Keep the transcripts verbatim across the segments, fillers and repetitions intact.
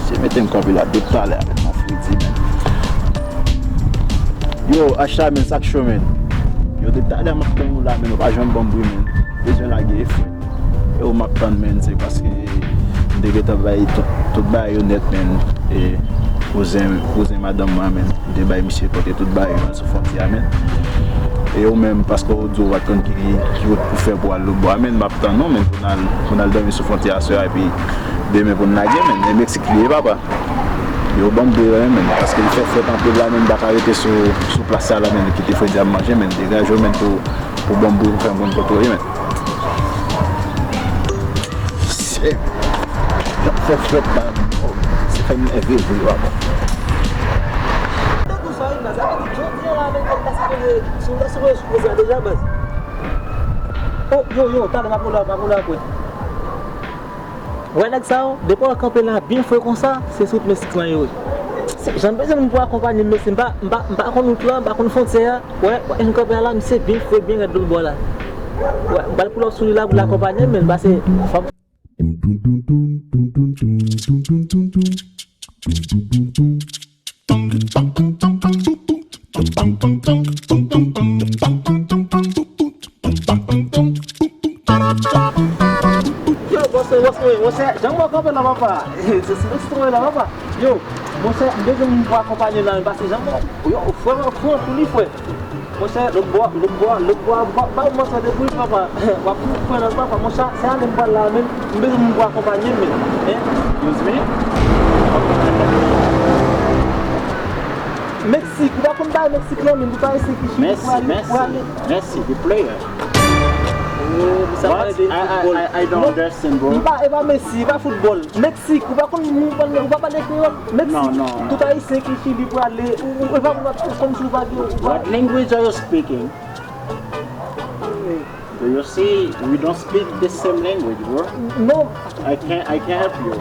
Se mete m kanpe la depi talè a, men, m fredi, men. Yo, H la, men, sa k cho, men? Yo, depi talè a, m ap tann ou la, men, ou pa janm ban m bri, men. Bezwen lage, frè. E ou m ap tann, men, se paske m te gentan bay tout, tout bagay yo nèt, men. E kouzen, kouzen madanm mwen, men, m te bay misye pote tout bagay yo sou fwontyè a, men. E ou menm, paske ou di ou pa t konn ki, ki wout pou fè pou al lòtbò a, men, m ap tann ou, men, pou n al, pou n al dòmi sou fwontyè a aswè a, epi demen pou n lage, men. E Meksik li ye, papa. Yo ban m bri la, men, paske li fè frèt anpil la, men, m pa ka rete sou, sou plas sa la, men, kite fredi a ap manje, men, degaje w, men, pou, pou ban m bri pou fè m konn kote w ye, men. Se, y ap fè frèt la, men, se fè m nève vre, papa. Tankou sa, wi, baz. Sa vle di, jodi a la, men, èske se, se, se, se, se, deja, baz. Oh, yo, yo, talè, m ap rele w, m ap rele w apre. Wè nèg sa yo, depi w kanpe la byen fre konsa, se sou wout Meksik lan yo ye. Se, jan m bezwen moun pou akonpanye m, mesye, m pa, m pa, m pa konn wout lan, m pa konn fwontyè a. Wè, wè, jan m kanpe a la, misye byen fre, byen rèd lòt bò la. Wè, m pral pull up sou li la pou l akonpanye m, men pase fò m Yo, bòs mwen, bòs mwen, monchè, jan mwen kanpe la, papa. Se silans mwen la, papa. Yo, monchè, m bezwen moun pou akonpanye m la, men pase jan mwen. Yo, frè mwen, frè mwen, pou li, frè. Monchè, lòt bò, lòt bò, lòt bò, ba, ba, monchè, depi, papa. W ap pran nan papa, monchè, se ale m pral la, men m bezwen moun pou akonpanye m, men. Hein? Excuse me? Meksik, ou pa konn bay Meksik lan, men, ou pa eseye ki chili pou ale, pou ale. Messi, the player. Oh, sa pale de football. I, I, I don't understand, bro. M pa, e pa Messi, e pa football. Meksik, ou pa konn, ou pa, ou pa pale kreyòl. Meksik, non, non, tout ayisyen ki chili pou ale, ou, ou, e pa, ou pa, kòmsi ou pa gen, ou pa. What language are you speaking? Do you see we don't speak the same language, bro? No. I can't, I can't help you.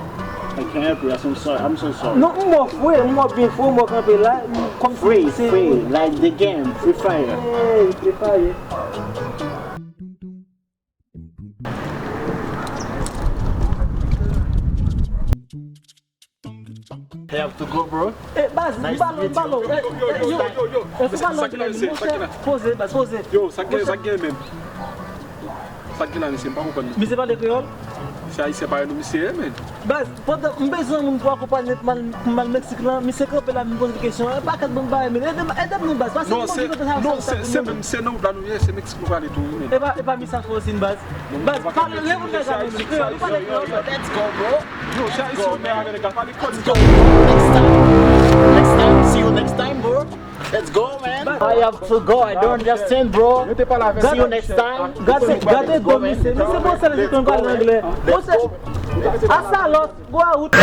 I can't help you. I'm so sorry. I'm so sorry. Non, m mò fre, m mò byen fre, m mò kanpe la, m, kòmsi free, se free, like the game, Free Fire. Hey, Free Fire. Have to go, bro. Eh, baz, nice to meet you. Balo, balo, eh, yo, yo, yo, yo, yo. Eh, sa ki la, mesye, sa ki la? Poze, baz, poze. Yo, sa ki, sa ki gen menm? Sa ki la, mesye, m pa konprann. Misye pale kreyòl? Se ayisyen parèy nou, misye ye, men. Baz, pandan m bezwen moun pou akonpanye m pou m al, pou m al Meksik lan, misye kanpe la, m poze l kesyon. E pa kèt bon bagay, men. Ede m, ede m non, baz. Pase non, se, non, se, se menm, se nan wout la nou ye, se Meksik nou prale tou, wi, men. E pa, e pa misye sa fè osi, baz. Baz, pale, reponn nèg la, men, kreyòl, pale kreyòl. Let's go, bro. Yo, se ayisyen, men, avè nèg la, pale kreyòl. Let's go. Next time. Next time. See you next time, bro. Let's go, man. I have to go. I don't understand, bro. See you next time. Gade, gade do misye. Misye bon sèl ki konn pale anglè. Bon, se, a sa lòt, gwo wout.